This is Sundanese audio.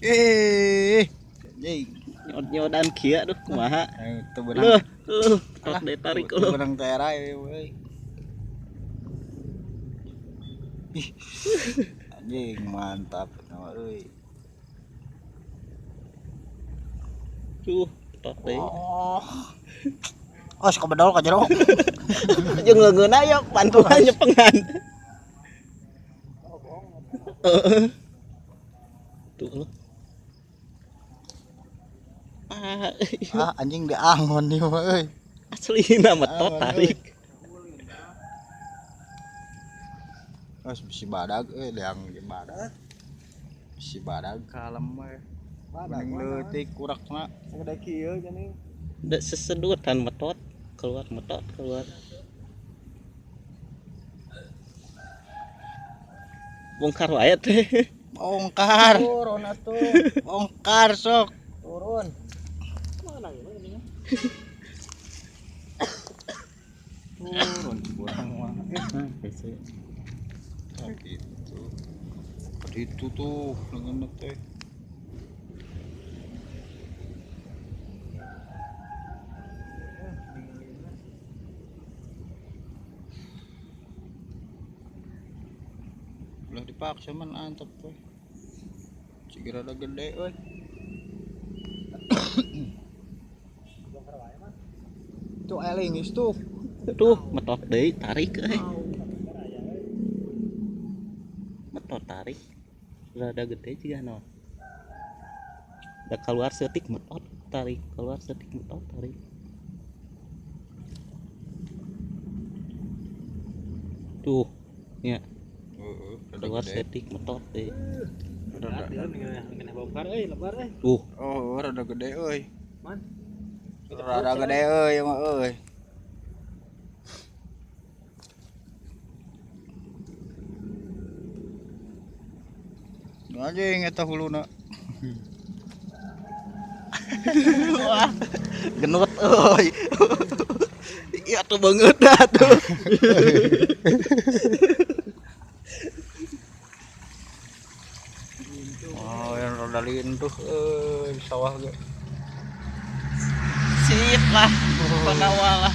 Eh, anjing. Nyod-nyodan kieu aduh kumaha. Teu beunang. Loh, loh, tos deui tarik Teu loh. beunang teh era ieu euy. Ih. Anjing mantap nama euy. Tuh, tos deui. Oh. Oh, sok bedol ka jero. Jeung leungeunna aya bantuan nyepengan. Heeh. Tuh loh. Ah, Ah, anjing diangon ieu mah euy. aslina metot Angon, tarik. Terus bisi badag euy, deang ge badag. Bisi badag Kalem we. badag leutik kurakna. Sagede kieu geuning. Da sesedutan metot keluar metot keluar. Bongkar wae teh. Bongkar, Turun atuh. bongkar sok. Turun. Mana ieu geuning? Turun kurang mah. Nah, hese. Nah, gitu. Itu tuh leungeunna teh. Ulah dipaksa man antep we. Cik rada gede euy. Bongkar wae mah. Tuh eling geus tuh. Tuh, metot deui tarik euy. Metot tarik. Rada gede juga no. Da keluar setik metot tarik, keluar setik metot tarik. Tuh, ya, Heeh, rada keluar gede. setik metot deui. Rada. Ngeunah bongkar euy, lebar euy. Tuh, Oh, rada gede euy. Man. Rada gede euy mah euy. Anjing eta huluna. wah, genut euy. Iya tuh banget dah tuh. Oh, yang rada lintuh euy di sawah ge. Sip lah, penawal lah.